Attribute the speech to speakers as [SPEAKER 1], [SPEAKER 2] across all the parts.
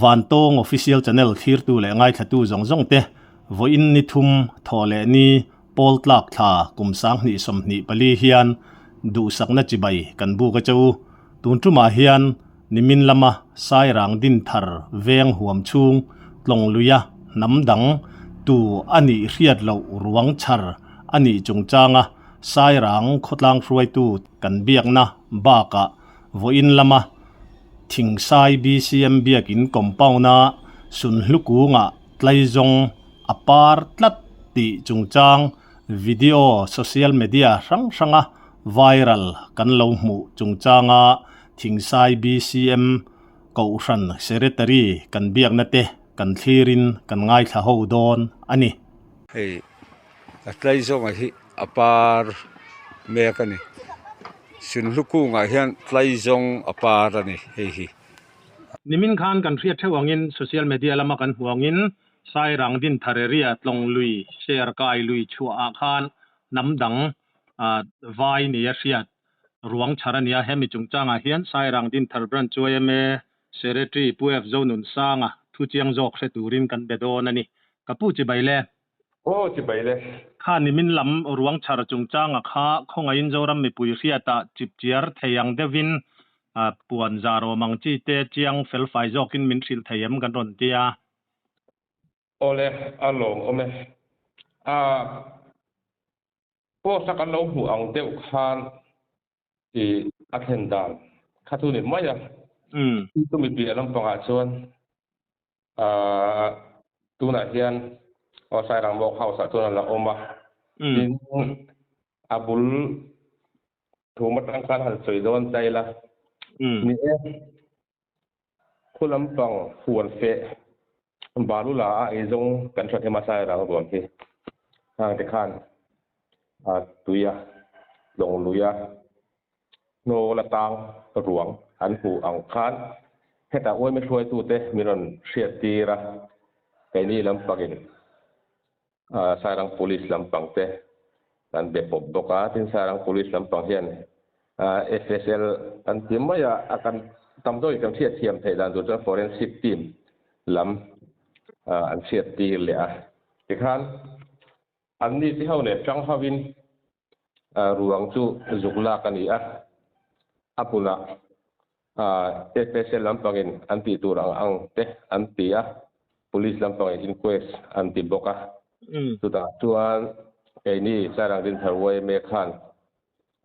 [SPEAKER 1] Vantawng Official Channel thlirtu leh ngaithlatu zawng zawng te, vawiin ni thum, thawh leh ni, pawl tlak thla kum 2024 hian duhsakna chibai kan buk a che u. Tun tumah hian nimin lama Sairang Dinthar veng huam chhung tlawng luia hnam dang tu a nih hriat loh ruang chhar a nih chungchanga Sairang khawtlang hruaitu kan biakna bakah vawiin lama Thingsai BCM biakin compound-a Sunhlu kungah tlaizawng a par tlat tih chungchang video social media hrang hranga viral kan lo hmuh chungchanga Thingsai BCM Kohhran Secretary kan biakna te kan thlirin kan ngaithla ho dawn a ni.
[SPEAKER 2] Hei a tlaizawngah hi a par mek a ni. Sunhlu kungah hian tlaizawng a par a ni hei hi.
[SPEAKER 1] Nimin khan kan hriat theuh angin social media lama kan hmuh angin Sairang Dinthar area Tlawng lui Ser kai lui chhuah ah khan hnam dang vai nia hriat ruang chhar a nia. Hemi chungchangah hian Sairang Dinthar Branch yma Secretary Pu F Zonunsanga thu chiang zawk hre turin kan be dawn a ni. Ka pu chibai le.
[SPEAKER 3] Aw chibai le.
[SPEAKER 1] Kha nimin lam ruang chhar chungchanga kha khawngaihin Zoram mipui hriatah chipchiar thei ang deuhin puan zar awm ang chi te chiang felfai zawkin min hrilh thei em kan rawn ti a.
[SPEAKER 3] Aw le, a lawm awm e. A post a kan lo hmuh ang deuh khan i a thlen dan kha chu ni mai a. Chumi piah lampangah chuan Tunah hian aw Sairang Walk House ah chuan a la awm a, tin a bul thum atang khan han sawi dawn ta ila, ni e, khu lampang huan feh Balula a eizawng kan hre them a Sairang ruang hi hang te khan tuia tlawng luia Hnawl atang ruang an hmuh ang khan hetah uaime hruaitute min rawn hriattir a, keini lampangin Sairang Police lampangte kan be pawp bawk a, tin Sairang Police lampang hian FSL an ti mai a, a kan tam zawkin kan hriatthiam theih dan tur chuan Forensic Team lam an hriattir leh a, tikhan anni te ho nen tang hovin Ruang chu zuk lak a ni a, a hmunah FSL lampangin an tih tur ang ang te an ti a, Police lampangin inquest an ti bawk a. Chutah chuan keini Sairang Dinthar yma khan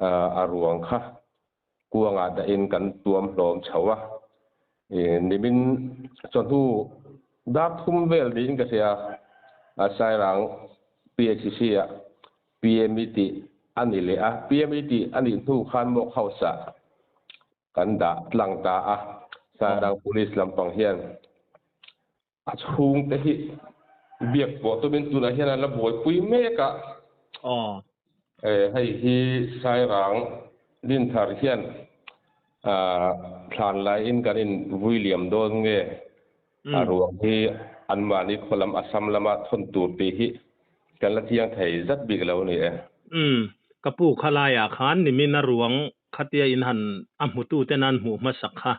[SPEAKER 3] a ruang kha kuangah dahin kan tuam hlawm chho a, nimin chawhnu dar thum vel niin ka hria a, Sairang PHC-ah PME tih a ni leh a, PME tih a nih hnu khan Mock House-ah kan dah tlang ta a, Sairang Police lampang hian a chhungte hi biak pawh tumin tunah hian an la buaipui mek a. Hei hi Sairang Dinthar hian thlan laiin kan in vui liam dawn nge a ruang hi anmahni khaw lam Assam lama thawn tur tih hi kan la chiang thei zat bik lo a ni e.
[SPEAKER 1] Umm, ka pu kha laiah khan nimin a ruang khatia in han a hmututen an hmuh hmasak kha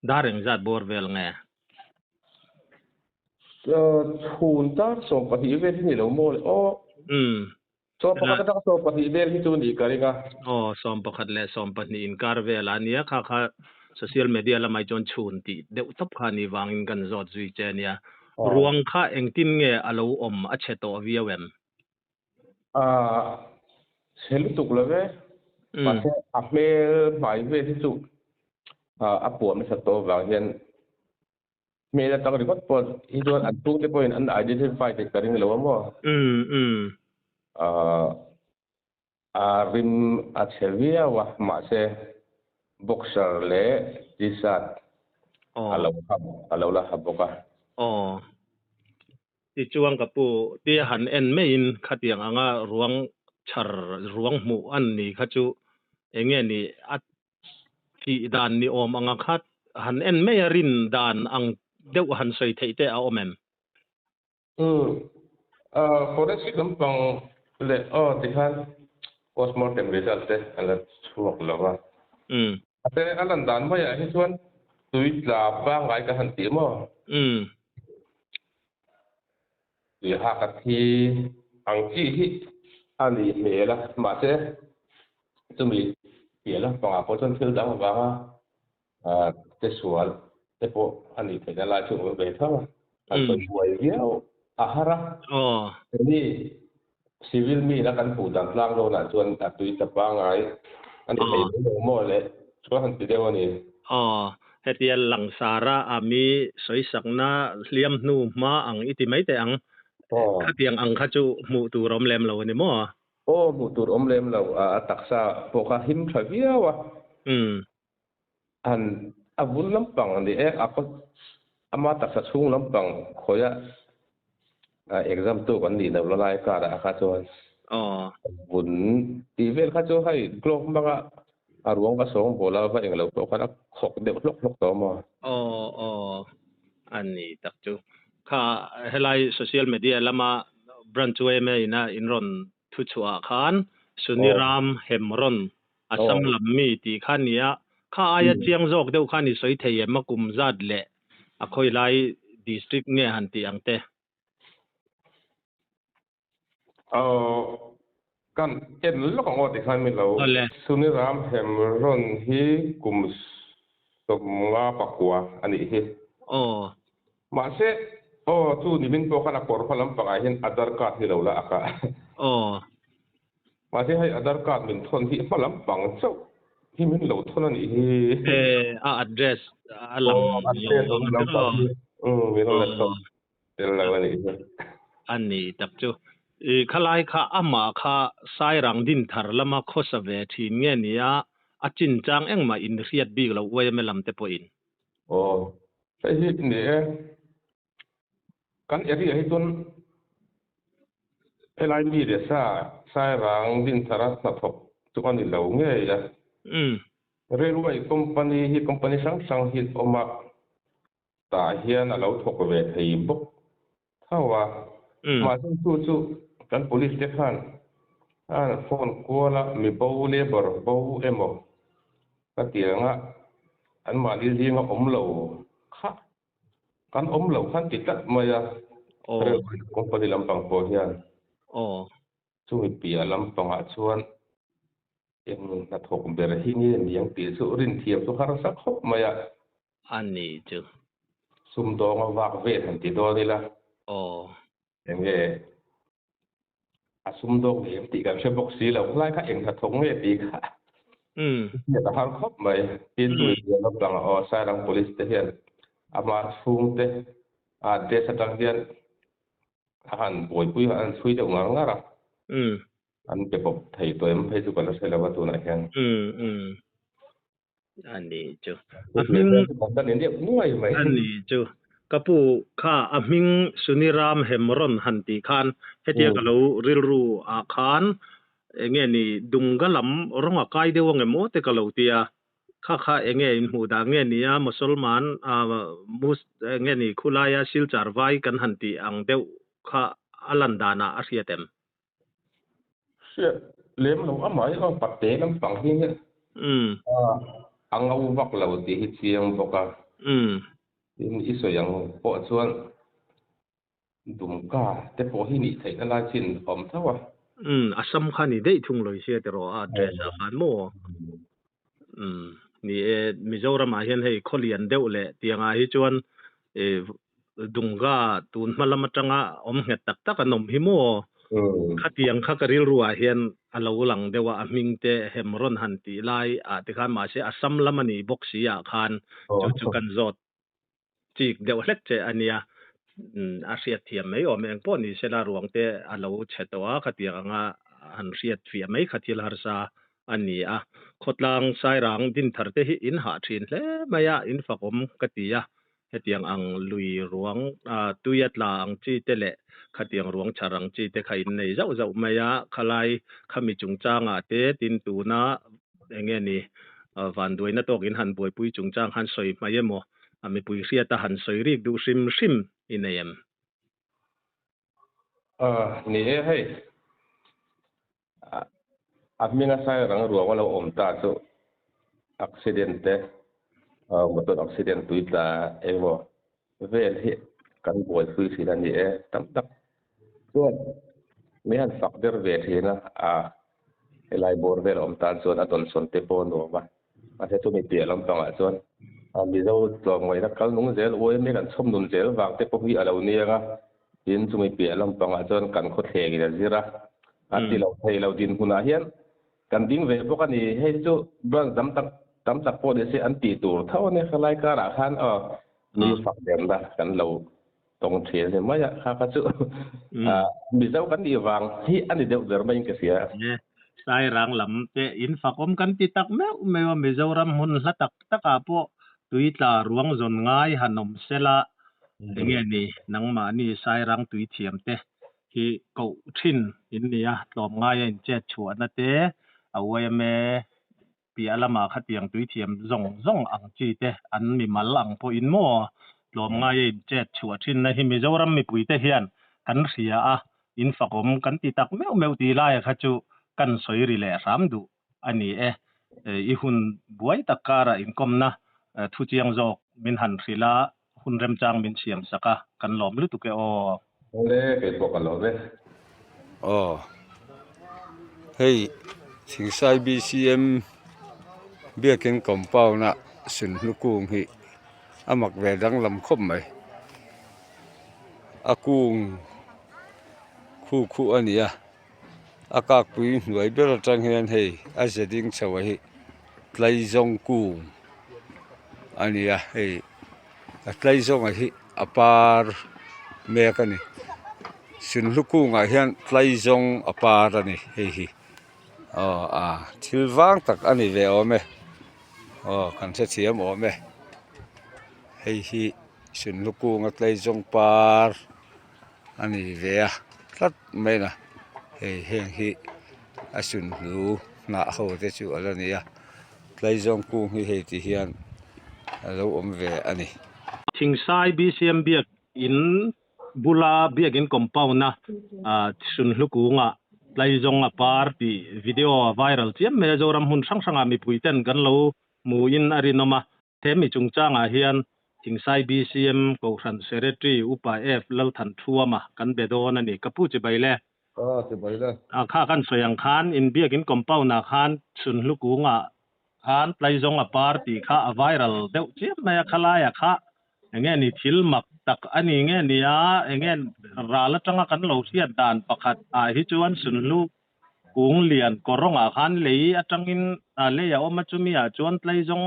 [SPEAKER 1] dar engzat bawr vel nge?
[SPEAKER 3] Chhun tar 12 vel hi ni lo maw le aw. 11 atanga 12 vel hi chu nih ka ring a.
[SPEAKER 1] Aw, 11 leh 12 inkar vel a nia, kha kha social media lamah chuan chhun tih deuh tawp kha ni vangin kan zawt zui che a nia. Ruang kha engtin nge a lo awm a chhe tawh viau em?
[SPEAKER 3] Chhe lutuk lo ve. Mahse a hmel hmai vel hi chu a puam nasa tawh vang hian hmel atang ringawt pawh hi chuan an chhungte pawhin an identify theih ka ring lo a maw? A rim a chhe viau a, mahse boxer leh t-shirt a lo ha a lo la ha bawk a.
[SPEAKER 1] Tichuan ka pu tia han en maiin khatiang anga ruang chhar ruang hmuh an ni kha chu enge ni a thih dan ni awm anga kha han en mai a rin dan ang deuh han sawi theih te a awm em?
[SPEAKER 3] Umm forensic lampang leh aw tikhan postmortem result te a la chhuak lo va. Mahse a lan dan maiah hi chuan. Tui tla pangngai ka han tih maw? Tui hak a thi ang chi hi a nih hmel a, mahse chumi piah lampangah pawh chuan thil dang avanga te sual te pawh a nih theihna lai chu awm ve tho a, han sawi buai viau a har a. Keini civil mi ina kan hmuh dan tlang dawnah chuan a tui ta pangngai a ni thei mai lo maw le chuan han ti deuh a ni.
[SPEAKER 1] Aw, hetia langsara a mi sawisakna hliam hnu hma ang i ti mai teh ang. Khatiang ang kha chu hmuh tur awm lem lo a ni maw?
[SPEAKER 3] Aw, hmuh tur awm lem lo. A taksa pawh kha him tha viau a. Han a vun lampang a ni e, a kawt ama taksa chhung lampang khawiah exam tu kan nih loh la lai karah kha chuan vun tih vel kha chu hei glove hmanga a ruang va sawng bawl a va englo pawh khan a khawk deuh hlawk hlawk tawh maw?
[SPEAKER 1] Aw aw a ni tak chu. Kha helai social media lama branch yma ina in rawn thuchhuah khan Suniram Hemron Assam lam mi tih kha nia, kha aia chiang zawk deuh khan i sawi thei em a kum zat leh a khawi lai district nge han tih ang te?
[SPEAKER 3] Aw, kan en lawk ang aw tikhan mi lo. Suniram Hemron hi kum 54 a nih hi.
[SPEAKER 1] Aw.
[SPEAKER 3] Mahse, aw chu nimin pawh khan a kawr hma lampangah hian Aadhaar card hi lo la ak a.
[SPEAKER 1] Aw.
[SPEAKER 3] Mahse hei Aadhaar card min thawn hi hma lampang chauh hi min lo thawn a nih hi.
[SPEAKER 1] E, a address a lang
[SPEAKER 3] lo ang chu aw. Min rawn la thawn tel lo a nih hi.
[SPEAKER 1] A ni tak chu. I khalai kha amah kha Sairang Dinthar lama khawsa ve thin nge nia a chinchang engmah in hriat bik loh yma lam te pawhin.
[SPEAKER 3] Aw, hei hi ni e. Kan area hi chuan helai mi leh sa Sairang Dinthara hnathawk chu a ni lo ngei a. Railway company hi company hrang hrang hi an awm a, tah hian a lo thawk ve thei bawk tho a. Mahse chu chu kan police te khan an phone kual a, mi bo labour bo emaw ka ti ang a, anmahni zinga awm lo kha Kan awm lo khan ti tlat mai a, Railway company lampang pawh hian chumi piah lampangah chuan eng hnathawk ber hi nge niang tih chu rinthiam chu harsa khawp mai a.
[SPEAKER 1] A ni chu.
[SPEAKER 3] Sumdawnga vak vel han ti dawn ila. Eng nge a sumdawng ngei em tih kan hre bawk si lo. Helai kha eng hnathawk nge tih kha hriat a har khawp mai. Tin tui pian lampang ah aw Sairang Police te hian ama chhungte a address atang hian a han buaipui a han chhui deuh ngar ngar a. An pe pawp thei tawh em phei chu ka la hre lo a tunah hian.
[SPEAKER 1] A ni chu. A hming a ni chu. Ka pu kha a hming Suniram Hemron han tih khan hetia ka lo rilru ah khan enge ni Dunga lam rawng a kai deuh ang em aw te ka lo ti a. Kha kha enge in hmuh dah nge nia Mosolman mus enge ni khulaia Silchar vai kan han tih ang deuh kha a lan danah a hriat em?
[SPEAKER 3] Hriat lem lo a mai aw pate lampang hi a ngo vak lo tih hi chiang bawk a. Tin i sawi ang pawh chuan Dumka te pawh hi nih theihna lai chin awm tho a.
[SPEAKER 1] A sam kha ni daih thung lo i hria tiraw a address ah khan maw? Ni e, Mizoramah hian hei khawlian deuh leh tiangah hi chuan Dunga tun hma lam atanga awm nghet tak tak an awm hi maw? Khatiang kha ka rilruah hian a lo lang deuh a, a hming te Hemron han tih lai ah te khan mahse Assam lam a nih bawk si ah khan chu chu kan zawt chik deuh hlek che a nia. A hriat thiam mai awm e, engpawh ni sela ruang te a lo chhe tawh a, khatiang anga han hriat fiah mai kha thil harsa a ni a. Khawtlang Sairang Dinthar te hi in hah thin hle mai a, in fakawm ka ti a. Hetiang ang lui ruang tui a tla ang chi te leh khatiang ruang chhar ang chi te kha in nei zauh zauh mai a, khalai khami chungchangah te tin tuna enge ni vanduaina tawk in han buaipui chungchang han sawi hmai emaw a mipui hriata han sawi rik duh hrim hrim i nei em?
[SPEAKER 3] Ni e hei, a hminga Sairang ruang a lo awm ta chu accident te. Motor accident tui tla engemaw vel hi kan buaipui thin a ni e. Tam tak chuan min han fak ber ve thin a, a helai bawr vel a awm tan chuan a dawnsawn te pawh a nuam a. Mahse chumi piah lampangah chuan Mizo tlawmngaihna kal nung zel uaimi kan chhawm nun zel vang te pawh hi a lo niang a. Tin, chumi piah lampangah chuan kan khawthlengin a zir a, a ti lo thei lo dinhmunah hian Kan ding ve bawk a ni. Hei chu branch dam tak tam tak pawh ni se an tih tur tho a nia. Khalai karah khan aw mi fak derna kan lo tawng thin a ni mai a. Kha kha chu Mizo kan nih vang hi a ni deuh ber maiin ka hria.
[SPEAKER 1] Sairang lam te in fakawm kan ti tak meuh meuh a, Mizoram hmun hla tak takah pawh tui tla ruang zawn ngai han awm sela enge ni nangmahni Sairang tui thiam te hi koh thin in ni a, tlawmngaia inchet chhuahna te, a yma piah lamah khatiang tuithiam zawng zawng ang chi te an mimal ang pawhin maw tlawmngaia inchet chhuah thinna hi Mizoram mipuite hian kan hria a, in fakawm kan ti tak meuh meuh tih laia kha chu kan sawi ri leh hram duh a ni e. I hun buai tak karah inkawmna thu chiang zawk min han hrilh a, Hun remchang min siam sak a, kan lawm lutuk e aw.
[SPEAKER 3] Awle, kei pawh ka lawm e.
[SPEAKER 2] Aw, hei Thingsai BCM biakin compound a sunhlu kung hi a mak ve danglam khawp mai. A kung khu khu a ni a, a kakpui hnuai ber atang hian hei a ze ding chho a hi tlaizawng kung a ni a hei a tlaizawng a hi a par mek a ni sunhlu kungah hian tlaizawng a par a ni hei hi aw a thil vang tak a ni ve awm e aw kan hrethiam awm e hei hi sunhlu kunga tlaizawng par. A ni ve a tlat mai a hei heng hi a sunhlu hnah ho te chu a la ni a tlaizawng kung hi hei ti hian a lo awm ve a ni.
[SPEAKER 1] Thingsai BCM biak in bula biak in compound a sunhlu kungah tlaizawng a par tih video a viral chiam mai a Zoram hmun hrang hrangah mipui ten kan lo hmuin a rinawm a. He mi chungchangah hian Thingsai BCM Kohhran Secretary Upa F Lalthan Thuama kan be dawn a ni. Ka pu chibai le.
[SPEAKER 4] Aw chibai le.
[SPEAKER 1] A kha kan sawi ang khan in biakin compound ah khan Chhunhlu kungah khan Tlaizawng a par tih kha a viral deuh chiam mai a, khalaiah kha enge ni thil mak tak a ni nge nia enge ral atanga kan lo hriat dan pakhat ah hi chuan Chhunhlu Kung lian kawrawngah khan lei atangin lei a awm a, chumi ah chuan tlaizawng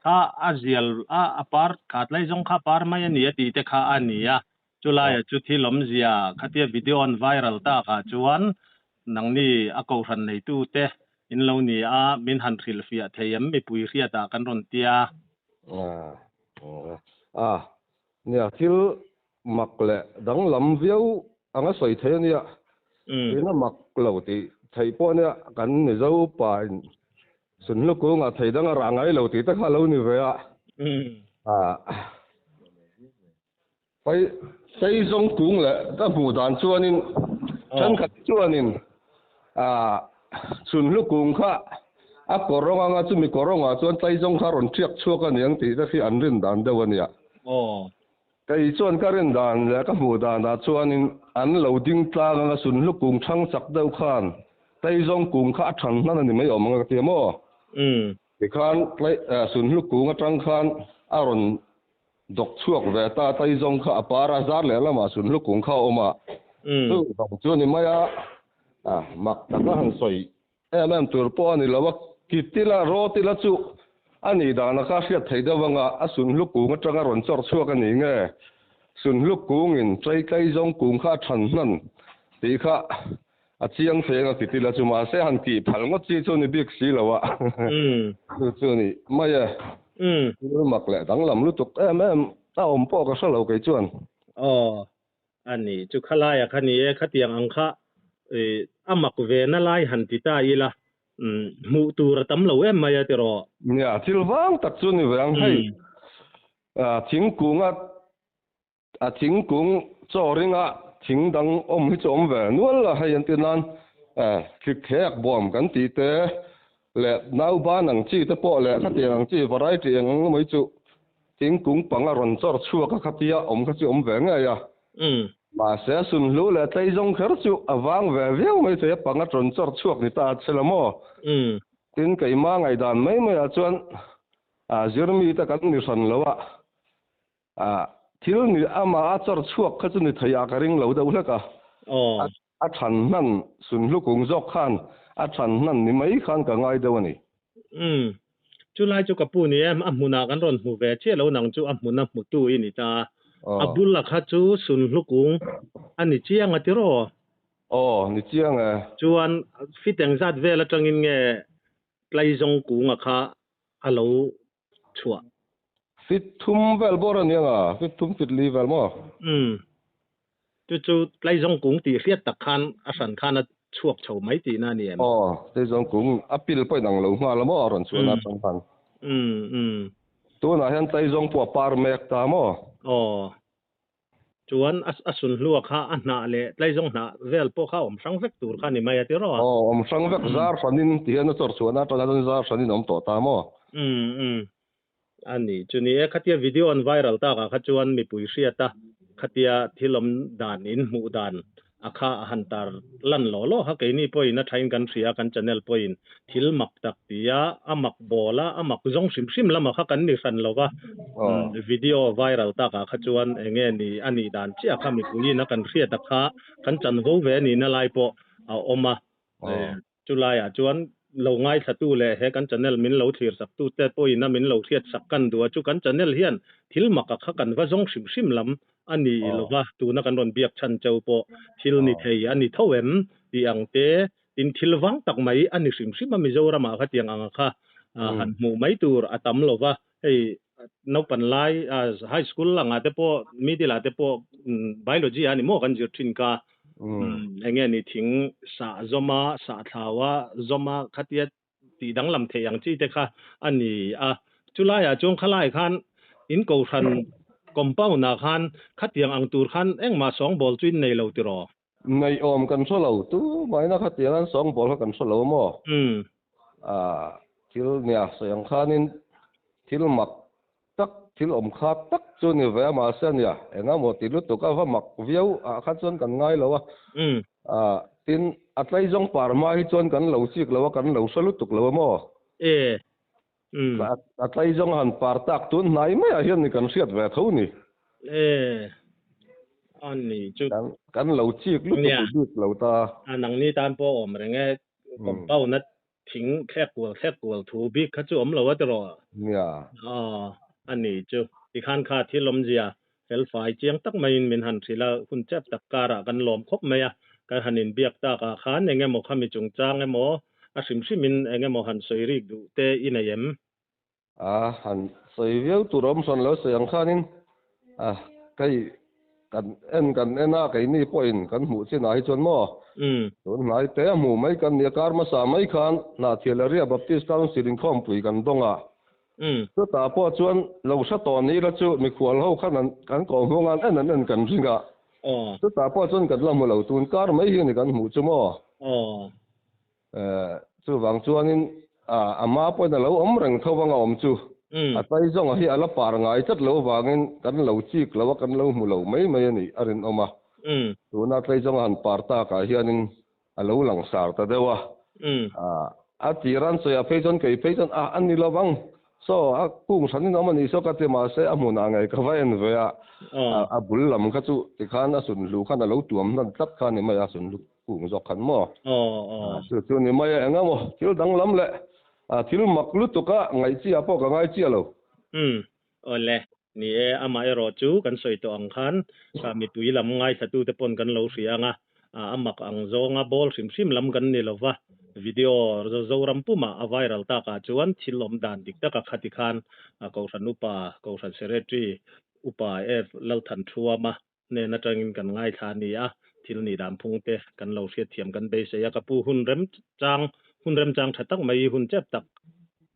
[SPEAKER 1] kha a zial a, a par kha tlaizawng kha a par mai a ni a tih te kha a ni a. Chulaiah chu thil awmzia khatia video an viral takah chuan nangni a kohhran neitute in lo ni a, min han hrilhfiah thei em mipui hriatah kan rawn tia.
[SPEAKER 4] A, nia thil Mak leh danglam viau anga sawi thei a nia. Tina mak lo tih theih pawh a nia, kan Mizo pa in Sunhlu kungah thei dang a rah ngai lo tih te kha a lo ni ve a. Pai Seizawng kung leh ka hmuh dan chuanin thenkhat chuanin Sunhlu kung kha a kawrawng anga chumi kawrawngah chuan Tlaizawng kha a rawn ṭhiak chhuak a niang tih te khi an rin dan deuh a nia. Kei chuan ka rin dan leh ka hmuh danah chuanin an lo ding tlang anga sunhlu kung chhang chak deuh khan Tlaizawng kung kha a than hnan a ni mai awm ang ka ti a maw? Tikhan sunhlu kung atang khan a rawn dawk chhuak ve ta, Tlaizawng kha a par a, zar leh lamah sunhlu kung kha a awm a, chu dang chu a ni mai a, mak taka han sawi Em em tur pawh a ni lo a, Kitila, Rawtila chu a nih dana kha hriat theih deuh anga a sunhlu kung atanga rawn chawr chhuak a ni nge? Sunhlu kungin tlei tlei zawng kung kha a than hnan tih kha a chiang thei anga Kitila chu mahse han kih phal ngawt chi chu ni bik si lo a, chu chu ni mai e. Thil mak leh danglam lutuk em em a awm pawh ka hre lo kei chuan.
[SPEAKER 1] Aw, A ni, chu khalaia kha ni e, khatiang ang kha a mak ve na lai han ti ta ila, hmuh tur a tam lo em mai a tiraw?
[SPEAKER 4] Nia, thil vang tak chu ni ve ang hei. Thingkung a, a thingkung chaw ringa thing dang awm hi chu awm ve nual a hei entir nan thlik thek bawm kan tih te. Leh nauban ang chi te pawh leh khatiang ang chi variety eng ang mai chu thingkung panga rawn chawr chhuak a khatia awm kha chu awm ve ngei a. Mahse a sunhlu leh tleizawng kher chu a vang ve viau mai thei a panga rawn chawr chhuak ni ta a che la maw? Tin keimah ngaihdan mai maiah chuan zirmi te kan ni hran lo a, thil ni amah a chawr chhuak kha chu ni thei ah ka ring lo deuh hlek a. A than hnan sunhlu kung zawk khan a than hnan ni mai khan ka ngai deuh a ni.
[SPEAKER 1] Umm. Chulai chu ka pu ni em, a hmunah kan rawn hmu ve chiah lo nang chu a hmuna hmutu i ni ta. A bula kha chu sunhlu kung a ni chiang a tiraw?
[SPEAKER 4] Aw, ni chiang e.
[SPEAKER 1] Chuan fit engzat vel atangin nge Tlaizawng kunga kha a lo chhuah.
[SPEAKER 4] Fit thum vel bawr a ni ang a, fit thum fit li vel maw?
[SPEAKER 1] Umm. Chu chu Tlaizawng kung tih hriat tak khan a hran khan a chhuak chho mai tihna a ni em?
[SPEAKER 4] Aw, Tlaizawng kung a pil pawhin ang lo nghal a maw a rawn chhuahna atang khan.
[SPEAKER 1] Umm umm.
[SPEAKER 4] Tunah hian Tlaizawng pawh a par mek ta maw?
[SPEAKER 1] Aw. Chuan a sunhlua kha a hnah leh tlaizawng hnah vel pawh kha awm hrang vek tur kha ni mai a ti rawh a.
[SPEAKER 4] Aw, awm hrang vek zar hranin ti hian a chawr chhuahna atanga chuan zar hranin a awm tawh ta maw?
[SPEAKER 1] Umm umm. A ni, chu ni e, khatia video an viral takah kha chuan mipui hriata khatia thil awm dan in hmuh dan A kha a han tar lan law law kha keini pawhin a thain kan hria kan channel pawhin thil mak tak tia a mak bawl a, a mak zawng hrim hrim lamah kha kan ni hran lo va, video viral takah kha chuan enge ni a nih dan chiah kha mipuiin a kan hriat a kha kan chanvo ve a nihna lai pawh a awm a. Chulaiah chuan lo ngaithlatu leh he kan channel min lo thlirsak tute pawhin a min lo hriatsak kan duh a, chu kan channel hian thil maka kha kan va zawng hrim hrim lam a ni lova, tuna kan rawn biak chhan cheu pawh thil ni thei a ni tho em tih ang te, tin thil vang tak mai a ni hrim hrim a, Mizoramah khatiang anga kha han hmuh mai tur a tam lova, hei naupan lai high school langah te pawh middle ah te pawh biology a ni maw kan zir thin ka eng nge ni thing sah zawma sah thlaua zawma khatia tih danglam theih ang chi te kha a ni a chulaiah chuan khalai khan in kohhran compound ah khan khatiang ang tur khan engmah sawngbawl chu in nei lo tiraw?
[SPEAKER 4] Ngeiawm kan hre lo tu maina khatiang an sawngbawl kha kan hre lo maw? Thil nia sawi ang khanin thil mak tak thil awm kha tak chu ni ve a mahse a nia eng emaw ti lutuk a va mak viau ah kha chuan kan ngai lo a. Tin a tleizawng par hma hi chuan kan lo chik lo a kan lo hre lutuk lo a maw? A tleizawng han par tak tun hnai maiah hian ni kan hriat ve tho ni.
[SPEAKER 1] A ni chu.
[SPEAKER 4] Kan lo chik lutuk bik lo ta.
[SPEAKER 1] A nangni tan pawh awm reng e compound a Thing thlek kual thlek kual thu bik kha chu awm lo a tiraw?
[SPEAKER 4] Nia.
[SPEAKER 1] Aw, a ni chu. Tikhan kha thil awmzia felfai chiang tak maiin min han hrilh a, hun chep tak karah kan lawm khawp mai a, kan han inbiak takah khan eng emaw khami chungchang emaw a hrim hrimin eng emaw han sawi rik duh te i nei em?
[SPEAKER 4] A han sawi viau tur awm hran lo sawi ang khanin a kei kan en kan en a keini pawhin kan hmuh chinah hi chuan maw tun hnai te a hmuh mai kan nia kar hmasa mai khan Hnahthial Area Baptist Council inkhawmpui kan dawng a chutah pawh chuan lo hre tawh ni ila chu mikhual ho khan an kan kawhhmung an en an en kan ring a chutah pawh chuan kan la hmu lo tun kar mai hi a ni kan hmuh chu maw. Chuvang chuanin a hma pawhin a lo awm reng tho vang a awm chu. A tlai zawnga hi a la par ngai tlat lo vangin kan lo chik lo a, kan lo hmu lo mai mai a nih a rinawm a. Tuna tlai zawnga han par takah hianin a lo langsar ta deuh a. A tir an sawi ah phei chuan kei phei chuan a a ni lo vang. Saw a kung hranin awm a nih saw ka ti mahse a hmunah ngei ka va en ve a. A bul lam kha chu tikhan a sunhlu khan a lo tuam hnan tlat kha a ni mai a, sunhlu. Kung zawk khan maw? Chu chu ni mai a, eng emaw thil danglam leh thil mak lutuk a ngaih chiah pawh ka ngai chiah lo.
[SPEAKER 1] Umm, awle, ni e, amah erawh chu kan sawi tawh ang khan mipui lam ngaithlatute pawn kan lo hria ang a, a mak ang zawnga bawl hrim hrim lam kan ni lova, video Zoram pumah a viral takah chuan thil awm dan dik taka khati khan Kohhran Upa, Kohhran Secretary Upa F. Lalthanthuama hnen atangin kan ngaithla a ni a, thil nih dan phung te kan lo hriatthiam kan beisei a, ka pu hun rem chang hun rem chang tha tak mai hun chep tak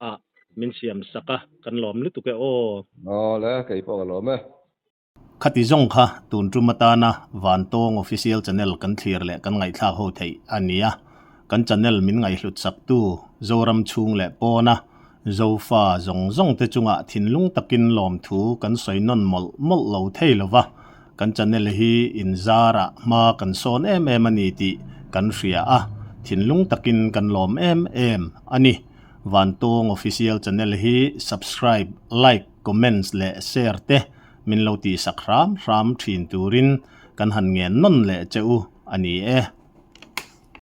[SPEAKER 1] ah min siam sak a, kan lawm lutuk e aw.
[SPEAKER 4] Aw le, kei pawh ka lawm e.
[SPEAKER 1] Khati zawng kha tun tum atana Vantawng Official Channel kan thlir leh kan ngaihthlak ho theih a ni a. Kan channel min ngaihhlut saktu Zoram chhung leh pawna Zofa zawng zawng te chungah thinlung takin lawmthu kan sawi nawn mawlh mawlh lo thei lo va, kan channel hi inzarah hma kan sawn em em a ni tih kan hria a, thinlung takin kan lawm em em a ni. Vantawng Official channel hi subscribe, like, comments leh share te min lo tihsak hram hram thin turin kan han ngen nawn leh che u a ni e.